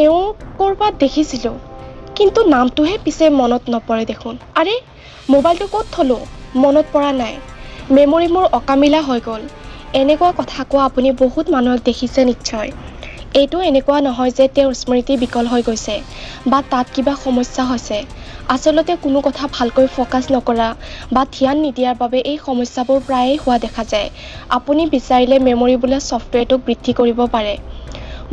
এওঁ ক'ৰবাত দেখিছিলোঁ, কিন্তু নামটোহে পিছে মনত নপৰে দেখোন। আৰে, মোবাইলটো ক'ত থ'লোঁ মনত পৰা নাই, মেমৰি মোৰ অকামিলা হৈ গ'ল। এনেকুৱা কথা কোৱা আপুনি বহুত মানুহক দেখিছে নিশ্চয়। এইটো এনেকুৱা নহয় যে তেওঁৰ স্মৃতি বিকল হৈ গৈছে বা তাত কিবা সমস্যা হৈছে। আচলতে কোনো কথা ভালকৈ ফ'কাছ নকৰা বা ধ্যান নিদিয়াৰ বাবে এই সমস্যাবোৰ প্ৰায়েই হোৱা দেখা যায়। আপুনি বিচাৰিলে মেমৰি বোলা ছফ্টৱেৰটোক বৃদ্ধি কৰিব পাৰে।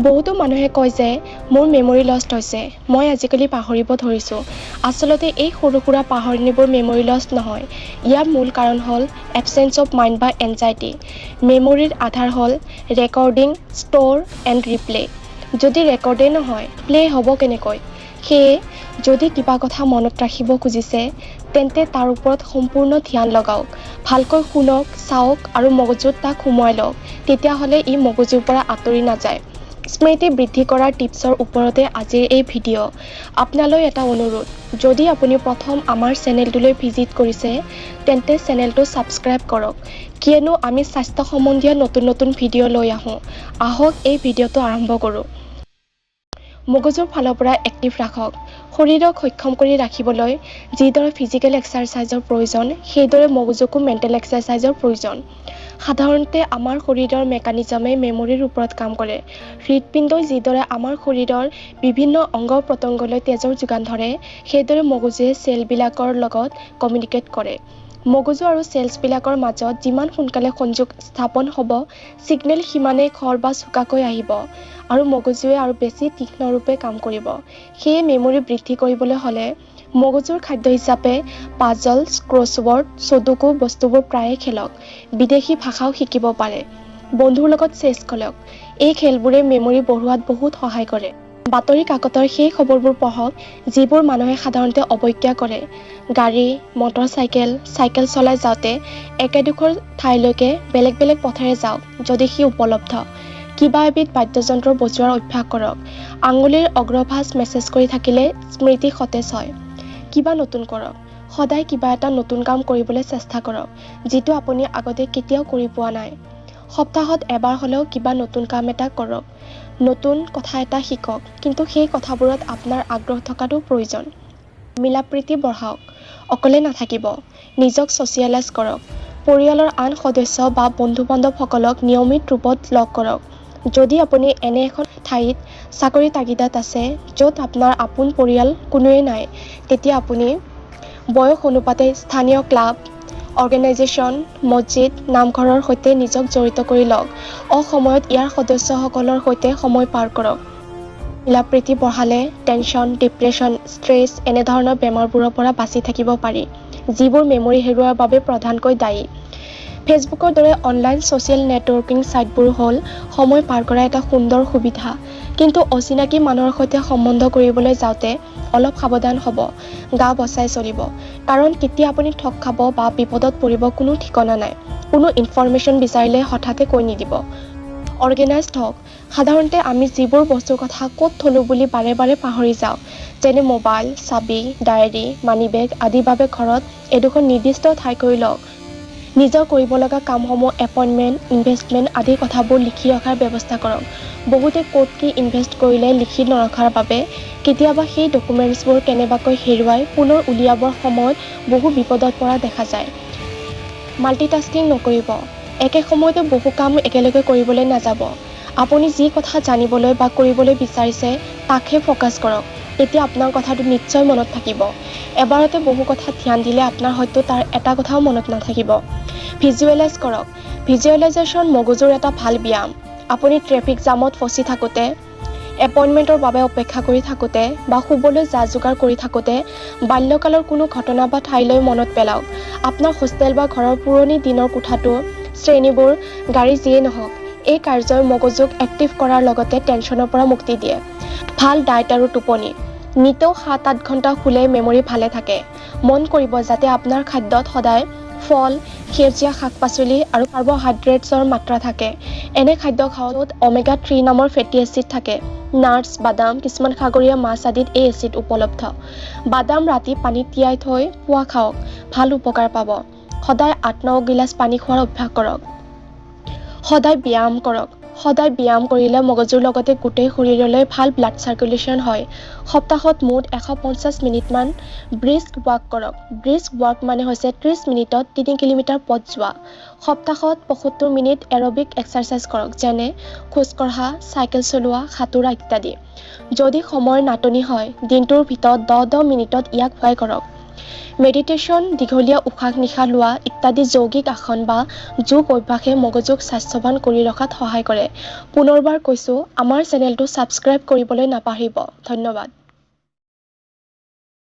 বহুতো মানুহে কয় যে মোৰ মেমৰি লষ্ট হৈছে, মই আজিকালি পাহৰিব ধৰিছোঁ। আচলতে এই সৰু সুৰা পাহৰণিবোৰ মেমৰি লষ্ট নহয়। ইয়াৰ মূল কাৰণ হ'ল এবচেঞ্চ অফ মাইণ্ড বা এনজাইটি। মেমৰিৰ আধাৰ হ'ল ৰেকৰ্ডিং, ষ্ট'ৰ এণ্ড ৰিপ্লে। যদি ৰেকৰ্ডেই নহয়, প্লে হ'ব কেনেকৈ? সেয়ে যদি কিবা কথা মনত ৰাখিব খুজিছে, তেন্তে তাৰ ওপৰত সম্পূৰ্ণ ধ্যান লগাওক। ভালকৈ শুনক, চাওক আৰু মগজুত তাক সুমুৱাই লওক। তেতিয়াহ'লে ই মগজুৰ পৰা আঁতৰি নাযায়। স্মৃতি বৃদ্ধি কৰাৰ টিপছৰ ওপৰতে আজিৰ এই ভিডিঅ'। আপোনালৈ এটা অনুৰোধ, যদি আপুনি প্ৰথম আমাৰ চেনেলটোলৈ ভিজিট কৰিছে, তেন্তে চেনেলটো ছাবস্ক্ৰাইব কৰক, কিয়নো আমি স্বাস্থ্য সম্বন্ধীয় নতুন নতুন ভিডিঅ' লৈ আহোঁ। আহক, এই ভিডিঅ'টো আৰম্ভ কৰোঁ। মগজুৰ ফালৰ পৰা এক্টিভ ৰাখক। শৰীৰক সক্ষম কৰি ৰাখিবলৈ যিদৰে ফিজিকেল এক্সাৰচাইজৰ প্ৰয়োজন, সেইদৰে মগজুকো মেণ্টেল এক্সাৰচাইজৰ প্ৰয়োজন। সাধাৰণতে আমাৰ শৰীৰৰ মেকানিজমে মেমৰিৰ ওপৰত কাম কৰে। হৃদপিণ্ডই যিদৰে আমাৰ শৰীৰৰ বিভিন্ন অংগ প্ৰত্যংগলৈ তেজৰ যোগান ধৰে, সেইদৰে মগজুৱে চেলবিলাকৰ লগত কমিউনিকেট কৰে। মগজু আৰু চেলছবিলাকৰ মাজত যিমান সোনকালে সংযোগ স্থাপন হ'ব, ছিগনেল সিমানেই খৰ বা চোকাকৈ আহিব আৰু মগজুৱে আৰু বেছি তীক্ষ্ণৰূপে কাম কৰিব। সেয়ে মেমৰি বৃদ্ধি কৰিবলৈ হ'লে মগজুৰ খাদ্য হিচাপে পাজলছ, ক্ৰছৱৰ্ড, চুডোকু বস্তুবোৰ প্ৰায়ে খেলক। বিদেশী ভাষাও শিকিব পাৰে। বন্ধুৰ লগত চেছ খেলক। এই খেলবোৰে মেমৰি বঢ়োৱাত বহুত সহায় কৰে। বাতৰি কাকতৰ সেই খবৰবোৰ পঢ়ক, যিবোৰ মানুহে সাধাৰণতে অৱজ্ঞা কৰে। গাড়ী, মটৰ চাইকেল, চাইকেল চলাই যাওঁতে একেডোখৰ ঠাইলৈকে বেলেগ বেলেগ পথেৰে যাওক, যদি সি উপলব্ধ। কিবা এবিধ বাদ্যযন্ত্ৰ বজোৱাৰ অভ্যাস কৰক। আঙুলিৰ অগ্ৰভাঁজ মেছেজ কৰি থাকিলে স্মৃতি সতেজ হয়। কিবা নতুন কৰক। সদায় কিবা এটা নতুন কাম কৰিবলৈ চেষ্টা কৰক, যিটো আপুনি আগতে কেতিয়াও কৰি পোৱা নাই। সপ্তাহত এবাৰ হ'লেও কিবা নতুন কাম এটা কৰক। নতুন কথা এটা শিকক, কিন্তু সেই কথাবোৰত আপোনাৰ আগ্ৰহ থকাটো প্ৰয়োজন। মিলাপ্ৰীতি বঢ়াওক। অকলে নাথাকিব। নিজক ছ'চিয়েলাইজ কৰক। পৰিয়ালৰ আন সদস্য বা বন্ধু-বান্ধৱসকলক নিয়মিত ৰূপত লগ কৰক। যদি আপুনি এনে এখন ঠাইত চাকৰিৰ তাগিদাত আছে, য'ত আপোনাৰ আপোন পৰিয়াল কোনোৱেই নাই, তেতিয়া আপুনি বয়স অনুপাতে স্থানীয় ক্লাব, অৰ্গেনাইজেশ্যন, মছজিদ, নামঘৰৰ সৈতে নিজক জড়িত কৰি লওক। অসময়ত ইয়াৰ সদস্যসকলৰ সৈতে সময় পাৰ কৰক। মিলাপ্ৰীতি বঢ়ালে টেনশ্যন, ডিপ্ৰেশ্যন, ষ্ট্ৰেছ এনেধৰণৰ বেমাৰবোৰৰ পৰা বাচি থাকিব পাৰি, যিবোৰ মেমৰি হেৰুওৱাৰ বাবে প্ৰধানকৈ দায়ী। ফেচবুকৰ দৰে অনলাইন ছ'চিয়েল নেটৱৰ্কিং ছাইটবোৰ হ'ল সময় পাৰ কৰা এটা সুন্দৰ সুবিধা। কিন্তু অচিনাকি মানুহৰ সৈতে সম্বন্ধ কৰিবলৈ যাওঁতে অলপ সাৱধান হ'ব, গা বচাই চলিব। কাৰণ কেতিয়া আপুনি ঠগ খাব বা বিপদত পৰিব কোনো ঠিকনা নাই। কোনো ইনফৰমেশ্যন বিচাৰিলে হঠাতে কৈ নিদিব। অৰ্গেনাইজড হওক। সাধাৰণতে আমি যিবোৰ বস্তুৰ কথা ক'ত থ'লোঁ বুলি বাৰে বাৰে পাহৰি যাওঁ, যেনে মোবাইল, চাবি, ডায়েৰী, মানিবেগ আদিৰ বাবে ঘৰত এডোখৰ নিৰ্দিষ্ট ঠাই কৰি লওক। নিজৰ কৰিব লগা কামসমূহ, এপইণ্টমেণ্ট, ইনভেষ্টমেণ্ট আদি কথাবোৰ লিখি ৰখাৰ ব্যৱস্থা কৰক। বহুতে ক'ত কি ইনভেষ্ট কৰিলে লিখি নৰখাৰ বাবে কেতিয়াবা সেই ডকুমেণ্টছবোৰ কেনেবাকৈ হেৰুৱাই পুনৰ উলিয়াবৰ সময়ত বহু বিপদত পৰা দেখা যায়। মাল্টিটাস্কিং নকৰিব। একে সময়তে বহু কাম একেলগে কৰিবলৈ নাযাব। আপুনি যি কথা জানিবলৈ বা কৰিবলৈ বিচাৰিছে, তাকহে ফ'কাছ কৰক। তেতিয়া আপোনাৰ কথাটো নিশ্চয় মনত থাকিব। এবাৰতে বহু কথাত ধ্যান দিলে আপোনাৰ হয়তো তাৰ এটা কথাও মনত নাথাকিব। ভিজুৱেলাইজ কৰক। ভিজুৱেলাইজেশ্যন মগজুৰ এটা ভাল ব্যায়াম। আপুনি ট্ৰেফিক জামত ফচি থাকোঁতে, এপইণ্টমেণ্টৰ বাবে অপেক্ষা কৰি থাকোঁতে বা শুবলৈ যা যোগাৰ কৰি থাকোঁতে বাল্যকালৰ কোনো ঘটনা বা ঠাইলৈ মনত পেলাওক। আপোনাৰ হোষ্টেল বা ঘৰৰ পুৰণি দিনৰ কোঠাটো, শ্ৰেণীবোৰ, গাড়ী, যিয়েই নহওক, এই কাৰ্যই মগজুক এক্টিভ কৰাৰ লগতে টেনশ্যনৰ পৰা মুক্তি দিয়ে। ভাল ডায়েট আৰু টোপনি। নিতৌ 7-8 ঘণ্টা শুলে মেমৰি ভালে থাকে। মন কৰিব যাতে আপোনাৰ খাদ্যত সদায় ফল, সেউজীয়া শাক পাচলি আৰু কাৰ্বহাইড্ৰেটছৰ মাত্ৰা থাকে। এনে খাদ্য খাওক য'ত অমেগা 3 নামৰ ফেটি এচিড থাকে। নাটছ, বাদাম, কিছুমান সাগৰীয় মাছ আদিত এই এচিড উপলব্ধ। বাদাম ৰাতি পানীত তিয়াই থৈ পুৱা খাওক, ভাল উপকাৰ পাব। সদায় 8-9 গিলাচ পানী খোৱাৰ অভ্যাস কৰক। সদায় ব্যায়াম কৰক। সদায় ব্যায়াম কৰিলে মগজুৰ লগতে গোটেই শৰীৰলৈ ভাল ব্লাড চাৰ্কুলেশ্যন হয়। সপ্তাহত মুঠ 150 মিনিটমান ব্ৰিস্ক ৱাক কৰক। ব্ৰিস্ক ৱাক মানে হৈছে 30 মিনিটত 3 কিলোমিটাৰ পথ যোৱা। সপ্তাহত 75 মিনিট এৰ'বিক এক্সাৰচাইজ কৰক, যেনে খোজকঢ়া, চাইকেল চলোৱা, সাঁতোৰা ইত্যাদি। যদি সময়ৰ নাটনি হয়, দিনটোৰ ভিতৰত 10-10 মিনিটত ইয়াক ভগাই কৰক। মেডিটেশ্যন, দীঘলীয়া উশাহ নিশাহ লোৱা ইত্যাদি যৌগিক আসন বা যোগ অভ্যাসে মগজুক স্বাস্থ্যৱান কৰি ৰখাত সহায় কৰে। পুনৰবাৰ কৈছোঁ, আমাৰ চেনেলটো ছাবস্ক্ৰাইব কৰিবলৈ নাপাহৰিব। ধন্যবাদ।